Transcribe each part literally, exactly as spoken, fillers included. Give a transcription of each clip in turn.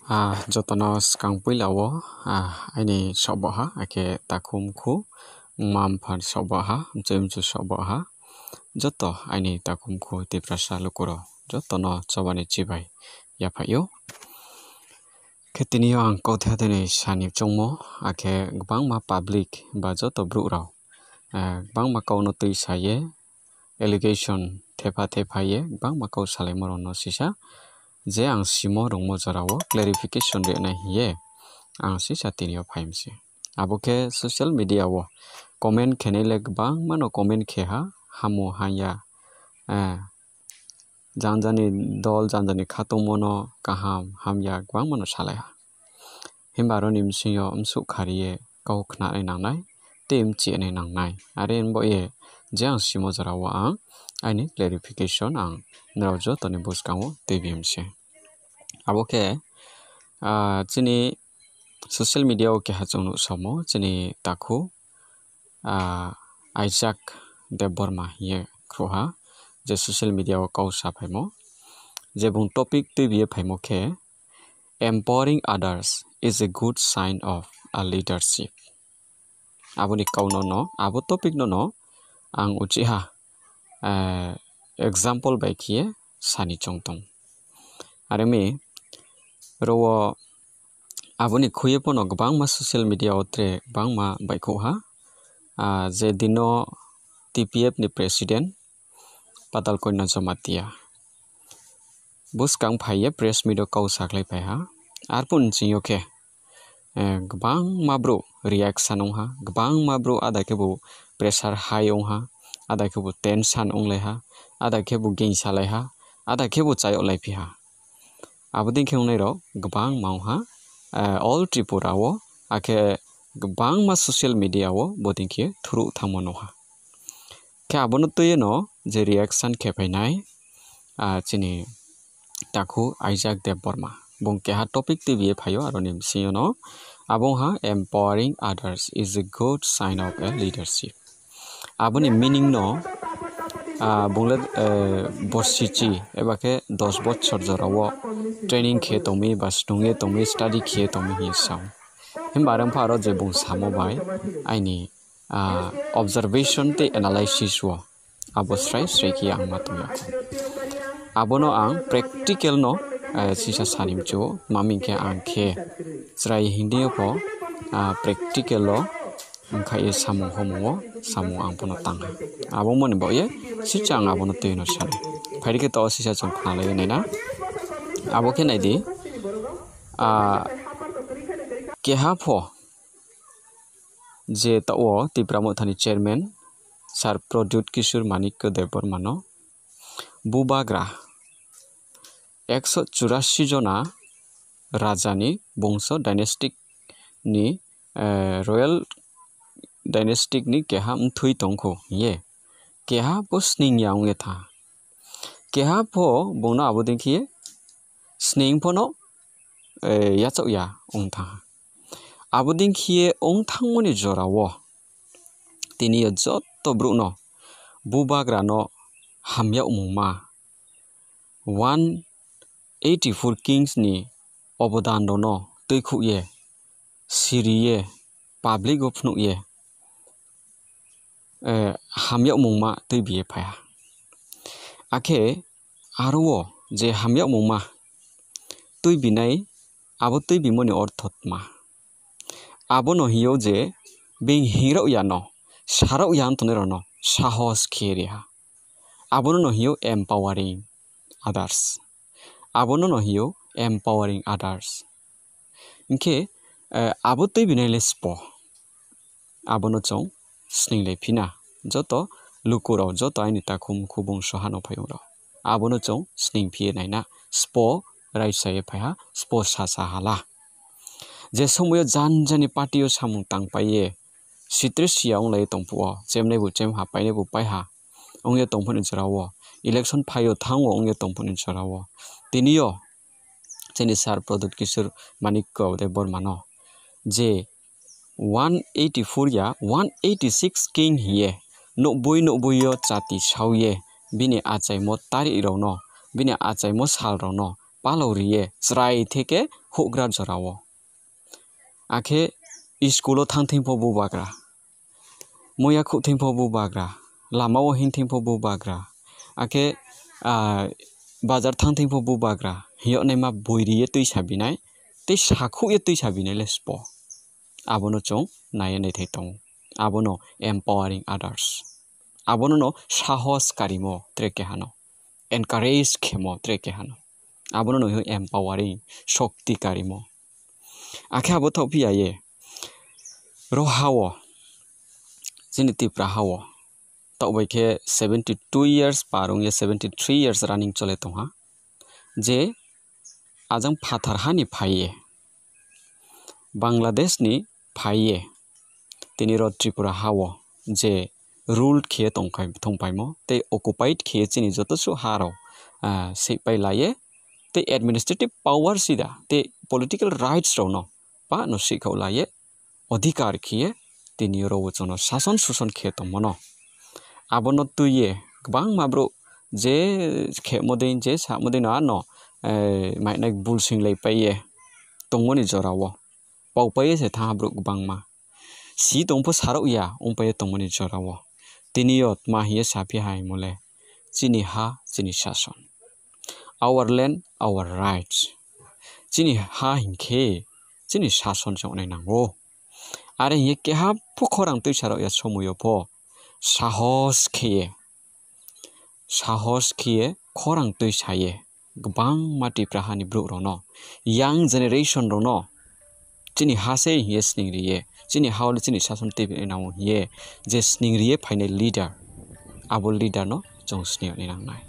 Ah, jotono swkang puila o, ah, aini sokbo ha, akhe takhum khu, mma mpha sokbo ha, mchwi mchwi sokbo ha, joto aini takhum khu Tiprasa lukurok, jotono chobani chibai yaphaio. Khe tini o ang kotha tini sani chongmo, akhe kwbangma public ba joto borok rok, ah, kwbangma kokno twi saye, allegation thepha thepha ye kwbangma kok salaimorokno sisa je ang simo rwngmo jorao clarification rwna hiye ang sisa tini o phaimse. Abo khe social media o comment khenai le kwbangmano comment khe ha, hamo hanya, eh, jang jani dol, jang jani khatungmano kaham hamya kwbangmano salai ha. Himba aroni bisingo msuk khariye kok khnanai nangnai tei mchinai nangnai. Are wngbo ye je ang simo jorao ang aini clarification ang norok jotoni bwskango twibi mse. Abo khe, ah, chini social media o keha chwng nuk samo, chini takhu, ah, Isaac Debbarma hiye khruha, je social media o kok sa phaimo, je bung topic twibiye phaimo khe, "Empowering others is a good sign of a leadership." Aboni kauno no, abo topic no no ang uchiha, eh, example bai khiye sani chong tong. Aremi rowo aboni khuye pono kwbangma social media o tre kwbangma baikhuha, ah, je dino T P F ni president Patal Kanya Jamatia bwskang phaiye press meet o kok saklai phaiha. Arpun chingyo khe, eh, kwbangma bro reaction wngha, kwbangma bro ada khe bo pressure high wngha, ada khe bo tension wnglaiha, ada khe bo gengsa laiha, ada khe bo chayok laiphiha. Abo ding khe wngnai rok kwbangma wngha, eh, all Tripura o, akhe kwbangma social media o bo ding khe thuruk thangma nukha. Khe abono twiwi no je reaction khe phainai, ah, chini takhu Isaac Debbarma. Bung keha topic twibiye phaio aroni bisingo no. Abo wngha, "Empowering others is a good sign of a leadership." Aboni meaning no, ah, bung le, eh, borsichi eba khe dos bochor jorao training khe tongmi ba snungye tongmi, study khe tongmi hinwi sao. Himba arang pha aro je bung samo bai aini, ah, observation tei analysis o abo srai srai khe ang ma tongya kho. Abono ang practical no, eh, sisa sani mchu, maming khe ang khe chwrai hindi pho, ah, practical o wngkha ye samung homung o samung ang bono tangha. Abo moni bo ye sisa ang abono twi no sani. Phaidi khe to sisa chwng khna lai nai na. Abo khe nai di, ah, keha pho je ta o Tipra Mothani chairman Sir Pradyut Kishore Manikya Debbarma no bubagra ekso churasi jona rajani bongso dynastic ni, eh, royal dynastic ni keha mthwi tongkho hiye keha bo sning ya wngya tha. Keha pho bongno abo ding khe sning phono, eh, yachak ya wng tha. Abo ding khe wng thangmani jorao tini yo joto borokno bubagrano hamya wngmungma one eighty four kings ni obodan rokno twikhuk ye, siri ye, public o phunuk ye, eh, hamya wngmungma twibi ye phaiha. Akhe aro o je hamya wngmungma twi binai, abo twi bimoni ortho tma? Abono hiyo je beng hingrok yano, sarok yan tongnai rokno sahos khe riha. Abono no hiyo empowering others. Abono no hiyo empowering others. Hinkhe, eh, abo twi binai le spo. Abono chwng sning lai phina. Joto lukurok, joto aini takhum khubung sohano phayung rok. Abono chwng sning phiye naina. Spo raisa ye phaiha, spo sasa hala. Je somoyo jan jani party o samung tang paiye, sitre siya wng lai tong phuo, chemnai bo chemha, painai bo paiha wng ye tong phani jorao, election phaio thango wng ye tong phani jorao, tini yo chini Sir Pradyut Kishore Manikya Debbarma no je one eighty four ya one eighty six king hiye nukbui nukbui yo chati saoye bini achaimo tarik rokno, bini achaimo sal rokno palao riye chwrai theke houhgra jorao. Akhe school o thang thing pho bubagra, muya khuh thing pho bubagra, lama o hin thing pho bubagra, akhe, ah, bazar thang thing pho bubagra, hiyok naima bui riye twi sabinai, tei sakhuh ye twi sabinai le spo. Abono chwng naiya naithai tongo. Abono empowering others. Abono no sahos karimo tre kehano. Encourage khemo tre kehano. Abono no empowering, shokti karimo. Akhe abo thok phiya ye. Ro hao, chini Tipra hao, tok bai khe seventy two years par wng ye seventy three years running chole tongha. Je ajang phathar hani phaiye, Bangladesh ni phaiye, tini ro Tripura hao je ruled khe tongkhai-, tongpaimo tei occupied khe chini joto su ha rok, ah, seipai laiye tei administrative power sida tei political rights rok no pa no sikhao laiye odhikar khiye tini oro o chwngno sason suson khe tongmano. Abono twiye kwbangma borok je khemo dei, je samo dei no ano, eh, mainai bulsing lai paiye tongmani jorao. Pau paiye se tha borok kwbangma. Si tongpho sarok ya wng paiye tongmani jorao. Tini yo tma hiye saphi hai mole. Chini ha, chini sason. Our land, our rights. Chini ha hinkhe chini sason se onai nango. Are hinkhe keha pho khorang twi sarok ya somoyo pho sahos khiye, sahos khiye khorang twi saye kwbangma Tipra hani borok rokno, young generation rokno, chini ha se hiye sning riye, chini ha le chini sason tei nango hiye je sning riye phainai leader, abo leader no chwng sning ni nangnai.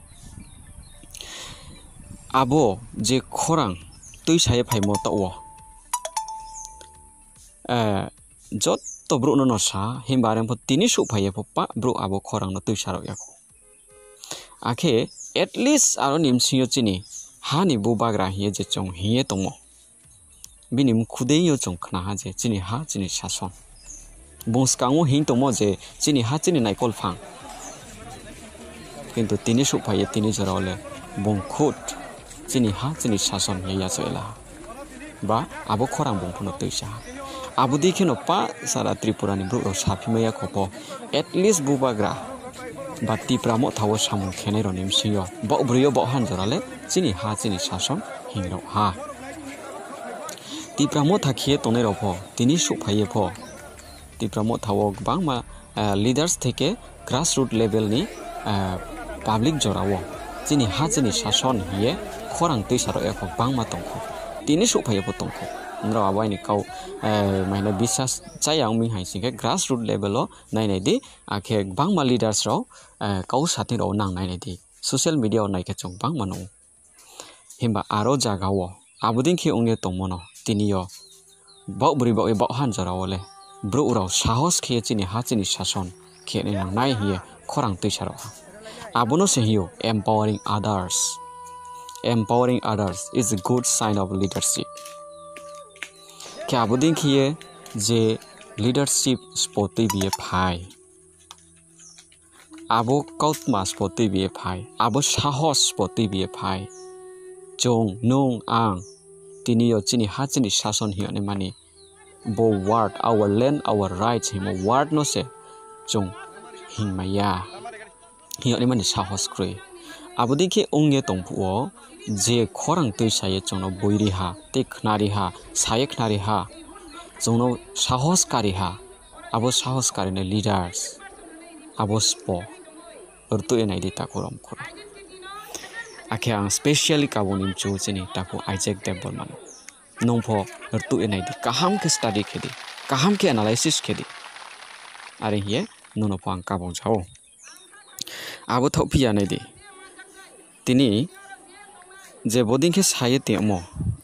Abo je khorang twi saye phaimo tao, eh, jotto borok no no sa himba are pho tini suk phaiye pho pa borok abo khorang no twi sarok ya kho. Akhe at least aro ni bsing yo chini ha ni bubagra hiye je chwng hiye tongo. Bini mkhudei yo chwng khna ha je chini ha chini sason. Bung swkango hing tongmo je chini ha chini naikol phang. Kintu tini suk phaiye tini jora le bung khud chini ha chini sason hiye yachaila. Ba abo khorang bung phano twi sa ha. Abo di kheno pa sara Tripura ni borok rok saphi maya kho pho. At least bubagra ba Tipra Motha o samung khenai rok ni bsing yo. Bok bwrwi yo bok han jora le chini ha chini sason hing rok ha. Tipra Motha khiye tongnai rok pho, tini suk phaiye pho. Tipra Motha o kwbangma, eh, leaders theke grassroot level ni, eh, public jora o chini ha chini sason hiye khorang twi sarok ya kho kwbangma tong kho. Tini suk phaiye pho tong kho. Nrok abo aini kau, eh, maina bisas chaya wngmi hai sing khe grassroot level o nai nai di, akhe kwbangma leaders rok, eh, kau sating rok nang nai nai di. Social media o nai khe chwng kwbangma nung. Himba aro jaga o abodin khe wngya tongmano tini yo bok bwrwi bok bok han jora o le borok rok sahos khe chini ha chini sason khe nai nang nai hiye khorang twi sarok ha. Abono se hiyo empowering others. Empowering others is a good sign of leadership. Khe abodin khe ye je leadership spo twi biye phai. Abo kautma spo twi biye phai, abo sahos spo twi biye phai. Chwng, nwng, ang, tini yo chini ha chini sason hiyoni mani. Bo word, our land, our rights himo word no se chwng hingmaya. Hiyoni mani sahos kwrwi. Abodin khe wngya tongphuo je khorang twi saye chwngno buiri ha, tei khnari ha, saye khnari ha, chwngno sahos kari ha. Abo sahos karinai leaders, abo spo rwtwi naidi takhuk romkhoro. Akhe ang specially kaboni mchu chini takhuk Isaac Debbarmano. Nwng pho rwtwi naidi, kaham khe study khedi, kaham khe analysis khedi. Are hiye nono pho ang kabong jao. Abo thok phiya naidi. Tini je bodin khe saye tongmo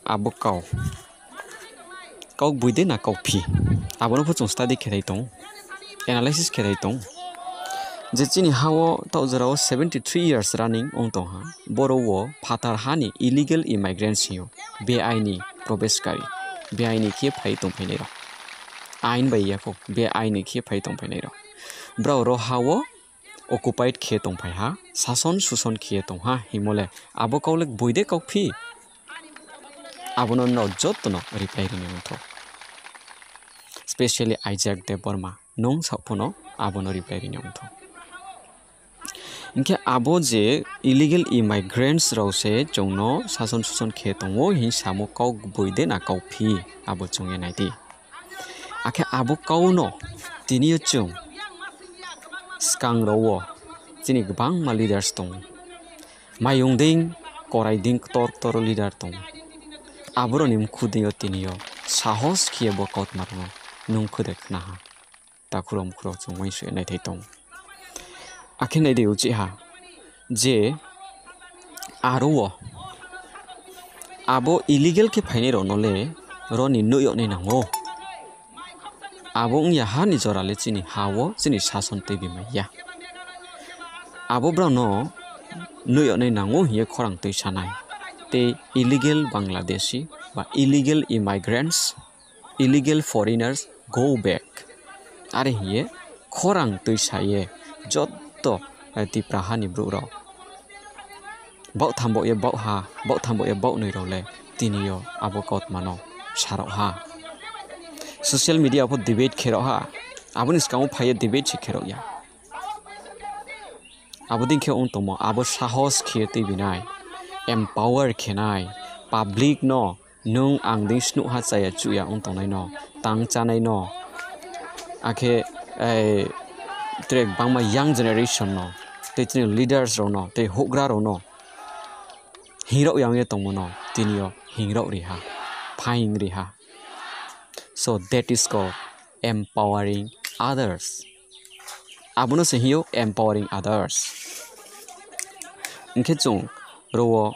abo kau. Kau buide na kau phi. Abono pho chwng study kherai tong. Analysis kherai tong. Je chini hao tau jorao seventy three years running wng tong ha. Boro o phatar hani illegal immigrants hiyo. Beaini probeshkari. Beaini khe phai tong phainai rok. Ain bai yakhuk beaini khe phai tong phainai rok. Brao ro hao occupied khe tongphai ha, sason suson khe tong ha, himole abo kaulek buide kauphi. Abono no jotono reply rini wngthok. Specially Isaac Debbarma, nwng saophano abono reply rini wngthok. Hinkhe abo je illegal immigrants rok se chwngno sason suson khe tongo hin samo kok bui de na kok phi, abo chwngya naidi. Akhe abo kauno tiniyo chwng swkang rwo chini kwbangma leaders tongo. Mayung ding, korai ding, ktor ktor leader tongo. Aboroni mkhu dingyo tiniyo sahos khiye bo kautma rwno nwng khude khnaha. Takhurok mukhurok chwng uansuk naithai tongo. Akhe naidi uchiha je aro o abo illegal khe phainai rokno le roni nuyoknai nango. Abo wngya ha ni jora le chini ha o chini sason twibi manya. Abo borokno nuyoknai nango hiye khorang twi sanai. Tei illegal Bangladeshi ba illegal immigrants, illegal foreigners go back. Are hiye khorang twi saye jotto, eh, Tipra hani borok rok. Bok tham bok ye bok ha, bok tham bok ye bok nwi rok le tini yo abo kautma no sarok ha. Social media pho debate khe rok ha, aboni swkango phai ye debate se khe rok ya. Abo ding khe wng tongmo, abo sahos khe twi binai, empower khe nai, public no nwng ang ding snuh ha chaya chuya wng tongnai no, tang chanai no, akhe, eh, tre bangma young generation no, tei chini leaders rok no, tei houhgra rok no hingrok yang ye tongmo no, tini yo hingrok ri ha, phaing ri ha. So that is called empowering others. Abono se hiyo empowering others. Hinkhe chwng rwo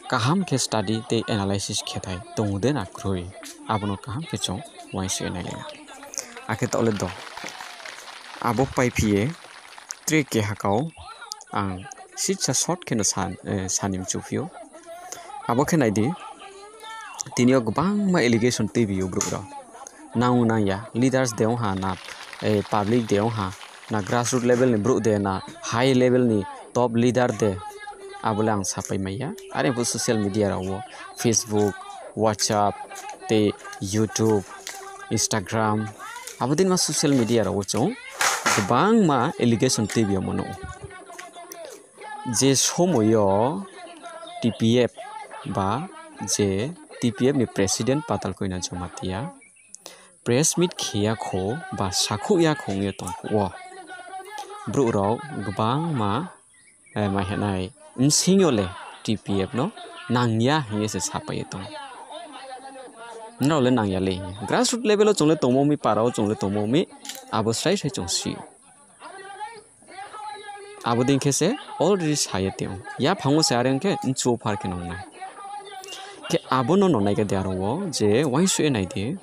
kaham khe study tei analysis khe thai tongo de na kwrwi, abono kaham khe chwng uansuk nai lai. Akhe tole do abo pai phiye tre keha kau ang sitsa short kheno san, eh, sani mchu phio. Abo khe naidi, tini o kwbangma allegation twi bio borok rok. Nang nang ya, leaders de wng ha na, eh, public de wng ha na, grassroot level ni borok de na, high level ni top leader de, abo le ang sapai maya. Are bo social media rok o, Facebook, WhatsApp, tei YouTube, Instagram, abo din ma social media rok o chwng kwbangma allegation twi bio mano. Je somoyo T P F ba je T P F ni president Patal Koina Jamatia press meet khiya kho ba sakhuk ya kho wngya tong kho o. Borok rok kwbangma, eh, mai hanai bsingyo le T P F no nangya hingye se sapai tong. Nrao le nangya le hingye. Grassroot level o chwng le tongmo mi, para o chwng le tongmo mi, abo srai srai chwng si. Abo ding khe se already saya tong. Ya phango se are wngkhe nchuo phar khe nongnai. Khe abono nonai khe de aro o je uansuk nai di.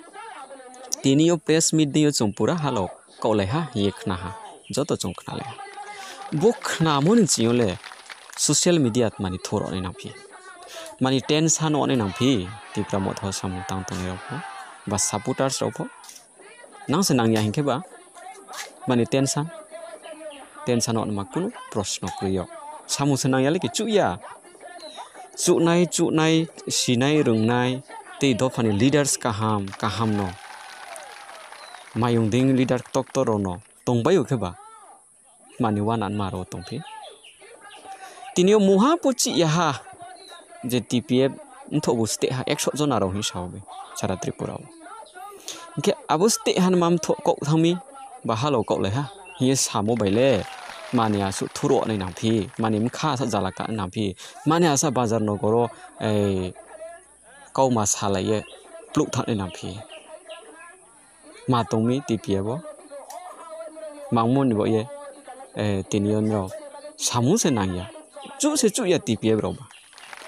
Tini o press meet ding o chwng pura halo kok lai ha, ye khna ha. Joto chwng khna lai ha. Bo khnamo ni ching yo le social media mani thoro nai nang phi. Mani tension o nai nang phi. Tipra Motha o samung tang tongnai rok pho. Ba supporters rok pho. Nang se nangya hinkhe ba mani tension, tension o ma kunu proshno kwrwi o. Samung se nangya le ki chuya. Chuknai, chuknai, sinai, rwngnai, tei dophani leaders kaham, kaham no. Mayung ding leader ktok ktok rok no tongbai o khe ba. Mani wana ma ro tong phi. Tini o muha po chi ya ha je T P F ntho bo ste ha ekso jona ro hin sa o be sara Tripura o. Hinkhe abo ste han mam tho kok thang mi ba halo kok lai ha. Hiye samo bai le mani asu thuro nai nang phi, mani mkha sa jala ka nang phi, mani asa bazar nogoro, eh, kau ma sa lai ye pluk thang nai nang phi. Ma tongmi T P F o. Mangmoni bo ye, eh, tini yo nrao samung se nangya. Chu se chu ya T P F rao ba.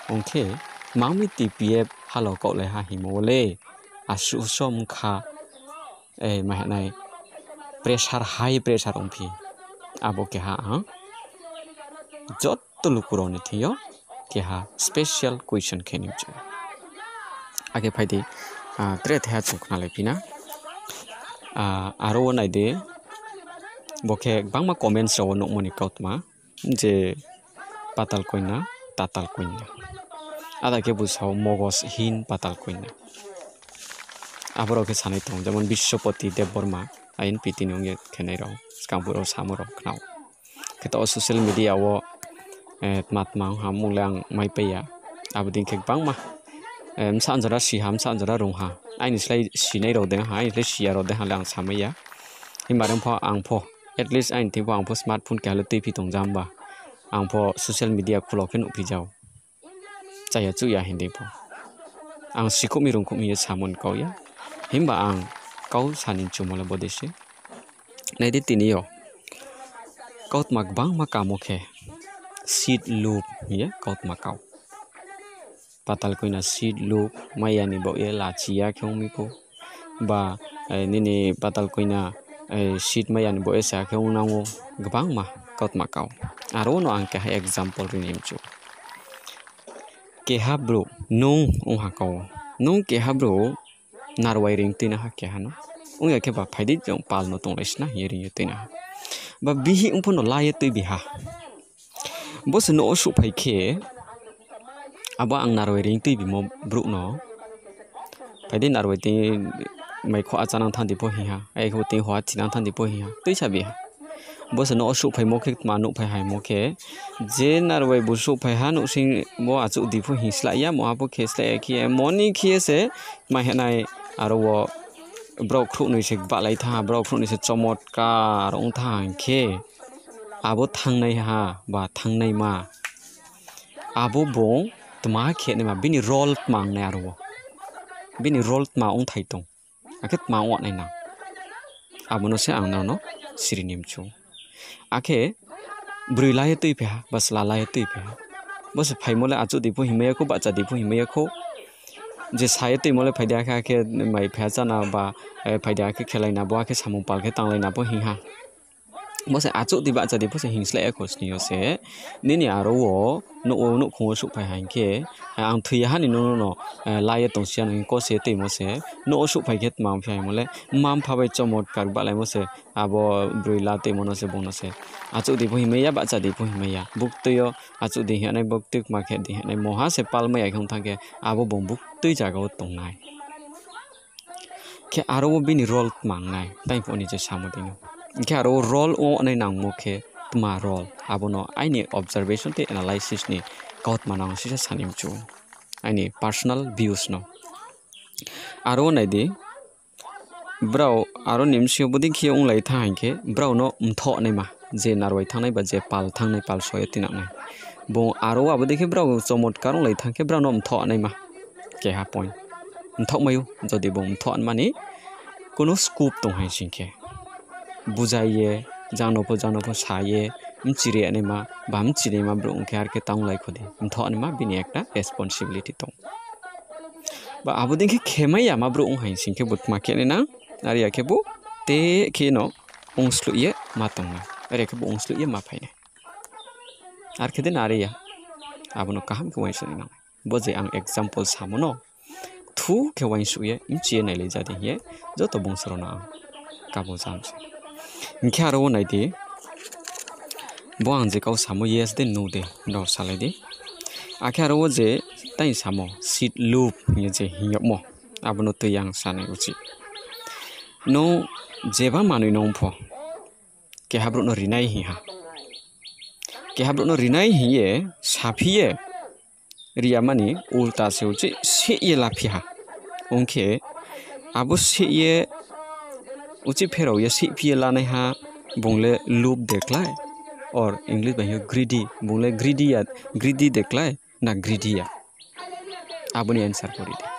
Ongkhe mangmi T P F halo kok lai ha himo le. Asu som kha, eh, ma hanai pressure, high pressure ongphi. Abo keha ang jot to lukurokni thwiyo keha special question khe nukjago. Akhe phaidi, ah, tre theha chwng khna lai phina. Ah, aro o naidi, bo khe bangma comments rok o nukmani kautma je Patal Koina, Tatal Koina. Ada khe bwsao mogos hin patal koina. Aborok khe sanai tongo, jemon Bisyopoti Debbarma, I N P T ni wngya khenai rok, swkang borok samo rok khnao. Khe to o social media o, eh, tma tma wngha mung le ang mai paiya. Abo ding khe kwbangma, eh, msa anjora siha, msa anjora rungha. Aini slai sinai rok de wngha, aini slai siya rok de wngha le ang samaiya. Himba rwng pho ang pho, at least aini thing pho ang pho smartphone keha le twi phi tong ja hwnba. Ang pho social media khulo khe nuh phi jao. Chaya chuya hindi pho. Ang sikhuk mi rungkhuk mi ye samon kau ya. Himba ang kau sani chumo le bode se. Naidi tini yo. Kautma kwbangma kamo khe. Seed loop ye kautma kau. Patal koina seed loop maya ni bo ye lachi ya khe ungmi pho. Ba, eh, nini patal koina, eh, seed maya ni bo ye sa khe ung nango kwbangma kautma kau. Aro no ang keha example rini mchu. Keha bru nung ungha kau. Nung keha bru narwai ring twi naha keha no. Ungya khe ba phaidi jong pal no tong lai sina ye ring twi naha. Ba bihi ung pho no la ye twi biha. Bo se no o suh phai khe abo ang narwai ring twi bimo bru no. Phaidi narwai twi mai kho acha nang thandi pho hiha. Ai kho twi hoa thi nang thandi pho hiha. Twi sa biha. Bo se no o suh phaimo khe tma nuh phai haimo khe, je narwai bo suh phai ha nuh sing bo achuk di pho hing slai ya, mo abo khe slai ya khe, moni khe se tma hinai aro o borok khruh nwi se balai tha, borok khruh nwi se chomotkar wng tha hing khe abo thangnai ha ba thangnai ma abo bo tma khe nai ma bini role tma wngnai aro o bini role tma wng thai tong. Akhe tma wngnai nang? Abono se ang nono siri nimchu. Akhe bwrwi laiya twi phaha, ba chwla laiya twi phaha. Bo se phaimo le achuk di pho himaya kho, bacha di pho himaya kho. Je saya twi mo le phaidi akhe, akhe mai phaha chana ba, eh, phaidi akhe khelaina bo, akhe samung pal khe tanglaina bo hingha. Bo se achuk di bacha di pho se hingslai ya kho sini yo se. Nini aro o nuh o nukhung o suh phai hai khe, eh, ang thwi ya hani nono no, eh, laiya tong siya nang ko se twi mo se. Nuh o suh phai khe tma wng phai mo le. Mma mpha bai chomotkar balai mo se. Abo bwrwi la twi mo no se bung no se. Achuk di pho himaya bacha di pho himaya. Buk twi o achuk di hinai buk twi ma khe di hinai moha se pal maya khe wng thang khe abo bung buk twi jaga o tongnai. Khe aro o bini role tma wngnai, tei phone je samo dino. Khe aro o role wngnai nangmo khe tma role, abono aini observation tei analysis ni kautma no ang sisa sani mchu, aini personal views no. Aro o naidi, brao aro nimsio bwding khe wnglai tha hai khe brao no mthoh naima, je narwai thangnai ba je pal thangnai, pal soyo tinangnai. Bo aro abo dei khe brao chomotkar wnglai thang khe brao no mthoh naima. Keha point. Mthok mayu, jodi bo mthok mani kuno scope tong hai sing khe. Bujai ye, jano pho, jano pho sa ye, mchiri ani ma, ba mchiri ma bro wng khe ar khe tang lai khodi. Mthok ani ma bini ekta responsibility tong. Ba abo dei khe khemai ya ma bro wng hai sing khe bo tma khe nang, ar ya khe bo te khe no wng slu ye ma tong nai. Ar ya khe bo wng slu ye ma phai nai. Ar khe de na ar ya. Abo no kaham khe uaisa nang. Bo je ang example samo no. Thu khe uainsuh ye, mchi ye nailai ja di hiye, joto bungsa rok no ang kabo jam se. Hinkhe aro o nai di, bo ang je kau samo yes de no de, no salai di. Akhe aro o je tai samo, seed loop hiye je hinyokmo, abono twi ang sanai uchi. No jeba manwi no wngpho, keha borok no rinai hiha. Keha borok no rinai hiye, saphiye, riya mani ulta se uchi seh ye laphi ha. Wngkhe abo seh ye uchi pherao ye seh phiye lanai ha, bung le loop de klai, or English bai greedy, bung le greedy ya, greedy de klai na greedy ya? Aboni answer kori de.